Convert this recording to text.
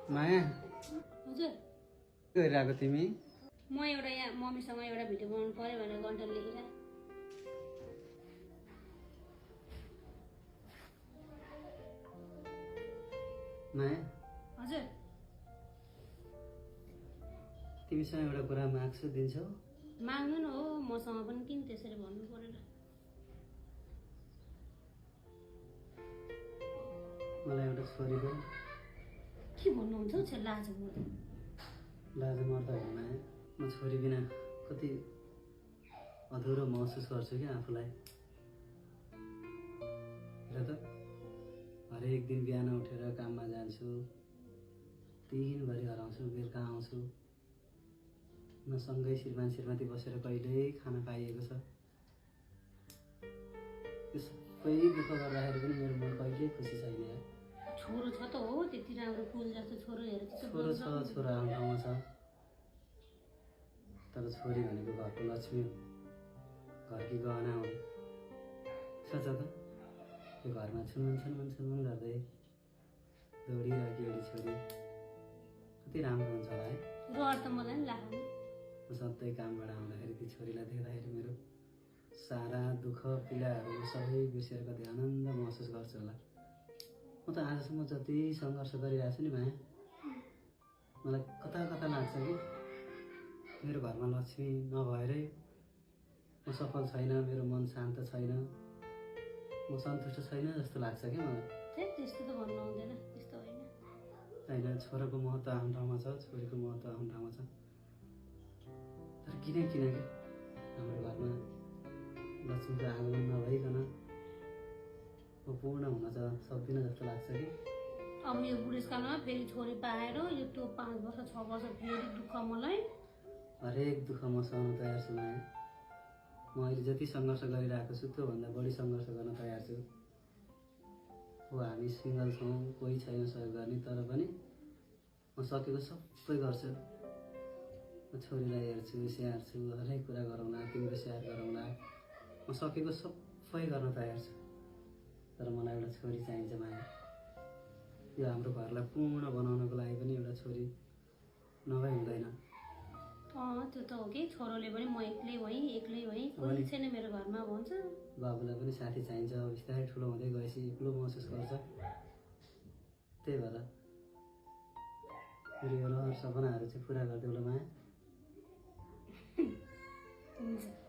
माया हजुर के गरिरहेको तिमी? म एउटा यहाँ मम्मीसँग एउटा भिडियो बनाउनु पर्यो भनेर गन्टल लेखेर माया हजुर तिमीसँग एउटा कुरा माग्छु, दिन्छौ? माग्नु न हो मसँग पनि किन त्यसरी भन्नु पर्यो र मलाई एउटा छोरीको के भन्नुहुन्छ हौ छे लाज मर्दा लाज मर्दा हो माया। म छोरी बिना कति अधुरो महसुस गर्छु कि आफूलाई। हेर त हरेक दिन बिहान उठेर काममा जान्छु, दिनभरि हराउँछु, बेलुका आउँछु, न सँगै श्रीमती बसेर कहिल्यै खाना पाइएको छ। यो सबै दुःख गर्दाखेरि पनि मेरो मन कहिल्यै खुसी छैन यार। छोरो छ त हो त्यति राम्रो फुल जस्तो छोरो हेरेर छोरो छ, छोरा ठाउँमा छ, तर छोरी भनेको घरको लक्ष्मी हो, घरकी गहना हो। सोच त यो घरमा छुनमुन गर्दै दौडिरहेकी एउटी छोरी कति राम्रो हुन्छ होला है। रहर त मलाई पनि लाग्यो म सधैँ कामबाट आउँदाखेरि ती छोरीलाई देख्दाखेरि मेरो सारा दुःख पीडाहरू सबै बिर्सेर कति आनन्द महसुस गर्छु होला। म त आजसम्म जति सङ्घर्ष गरिरहेको छु नि माया, मलाई कता कता लाग्छ कि मेरो घरमा लक्ष्मी नभएरै म सफल छैन, मेरो मन शान्त छैन, म सन्तुष्ट छैन जस्तो लाग्छ क्या मलाई। त्यस्तो त भन्नु आउँदैन, त्यस्तो होइन। होइन, छोराको महत्त्व आफ्नो ठाउँमा छ, छोरीको महत्त्व आफ्नो ठाउँमा छ, तर किन कि हाम्रो घरमा लक्ष्मीको आगमन नभइकन म पूर्ण हुन त सक्दिनँ जस्तो लाग्छ कि। अब यो बुढेसकालमा फेरि छोरी पाएर यो त्यो 5 वर्ष 6 वर्ष फेरि दुःख मलाई। हरेक दुःख म सहन तयार छु माया। म अहिले जति सङ्घर्ष गरिरहेको छु त्योभन्दा बढी सङ्घर्ष गर्न तयार छु। हो हामी सिङ्गल छौँ, कोही छैन सहयोग गर्ने, तर पनि म सकेको सबै गर्छु। म छोरीलाई हेर्छु, स्याहार्छु, हरेक कुरा गरौँला, तिम्रो स्याहार गरौँला, म सकेको सबै गर्न तयार छु। तर मलाई एउटा छोरी चाहिन्छ माया। यो हाम्रो घरलाई पूर्ण बनाउनको लागि पनि एउटा छोरी नभए हुँदैन। त्यो त हो कि छोरोले पनि म एक्लै भएँ कोही छैन मेरो घरमा भन्छ। बाबुलाई पनि साथी चाहिन्छ, बिस्तारै ठुलो हुँदै गएपछि एक्लो महसुस गर्छ। त्यही भएर मेरो यो रहर सपनाहरू चाहिँ पुरा गरिदेऊ ल माया। हुन्छ।